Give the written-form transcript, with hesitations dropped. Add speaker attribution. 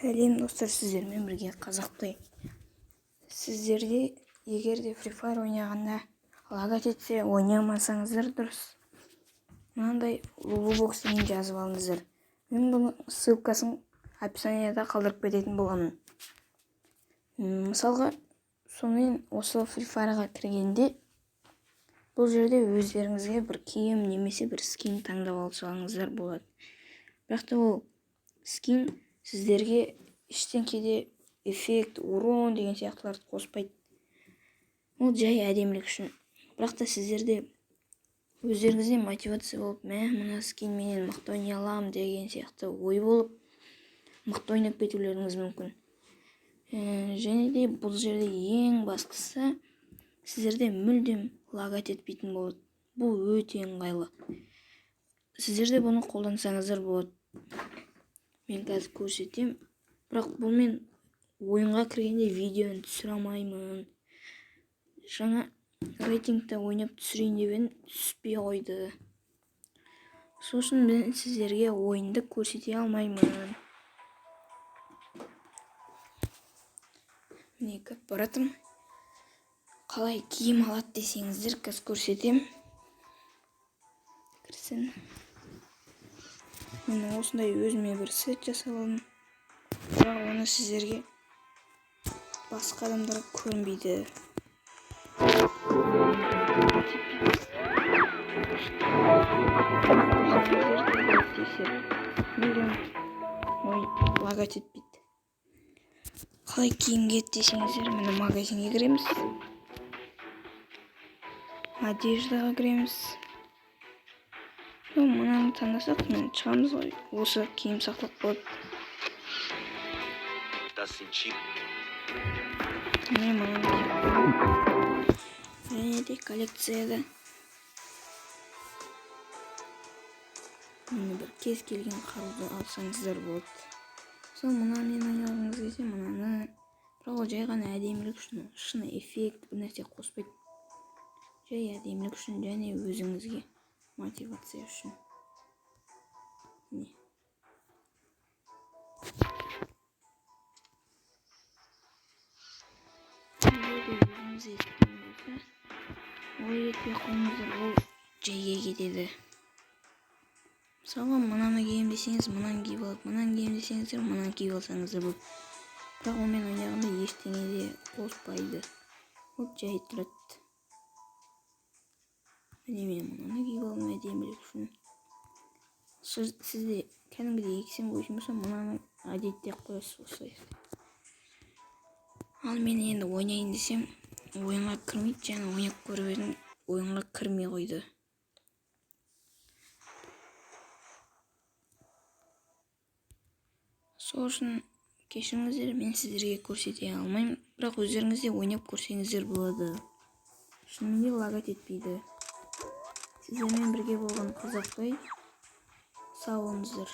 Speaker 1: Сәлем, достар! Сіздермен бірге Қазақплей. Сіздерде егер де Free Fire ойнағанда лагать етсе, ойнамасаңыздар дұрыс. Мынандай Lulubox деген жазып алыңыздар. Мен бұның ссылкасын описанияда қалдырып кететін боламын. Мысалға, сонымен осы Free Fire'ға кіргенде бұл жерде өздеріңізге бір киім немесе бір скин таңдап алсаңыздар болады. Бірақ та ол скин сіздерге ештеңкеде эффект, урон деген сияқтыларды қоспайды. Ол жай әдемілік үшін. Бірақ та сіздерде өздеріңізде мотивация болып, мә, мына скинменен мықты ойнай аламын деген сияқты ой болып, мықты ойнап кетулеріңіз мүмкін. Және де бұл жерде ең бастысы, сіздерде мүлдем лагать етпейтін болады. Бұл өте ыңғайлы. Сіздер де бұны қолдансаңыздар болады. Мен қазір көрсетемін. Бірақ бұл мен ойынға кіргенде видеоны түсіре алмаймын. Жаңа рейтингте ойнап түсірейін деп едім, түспей қойды. Сол үшін мен сіздерге ойынды көрсете алмаймын. Міне, кіріп бара жатырмын. Қалай киім алады десеңіздер, қазір көрсетемін. Кірсін. Мен осындай өзіме бір сет жасап алдым. Бірақ оны сіздерге, басқа адамдарға көрінбейді. Тексеріп, мүлдем ой лагать етпейді. Қалай киім киеді десеңіздер, міне, магазинге кіреміз, одеждаға кіреміз. Ну, мынаны таңдасақ, міне, шығамыз ғой, осы киім сақталып қалады.
Speaker 2: Tá sentindo?
Speaker 1: Міне, мынаны киіп қоямын. Және де коллекцияда, міне, бір кез келген қаруды алсаңыздар болады. Сол мынамен ойнағыңыз келсе, мынаны. Бірақ ол жай ғана әдемілік үшін, шын эффект бір нәрсе қоспайды. Жай әдемілік үшін және өзіңізге мотивация үшін. Міне, егер де өзіңізге скин болса, ой етпей қойыңыздар, ол жайға кетеді. Мысалға, мынаны киемін десеңіз, мынаны киіп алып, мынаны киемін десеңіздер, мынаны киіп алсаңыздар болады. Бірақ онымен ойнағанда ештеңе де қоспайды, ол жай тұрады. Міне, мен мынаны киіп алдым әдемілік үшін. Сізде кәдімгідей ексем қойсын болса, мынаны әдетте қоясыз осылай. Ал мен енді ойнайын десем, ойынға кірмейді. Жаңа ойнап көріп едім, ойынға кірмей қойды. Сол үшін кешіріңіздер, мен сіздерге көрсете алмаймын. Бірақ өздеріңіз де ойнап көрсеңіздер болады. Шынымен де лагать етпейді. Сіздермен бірге болған Қазақбай. Сау болыңыздар.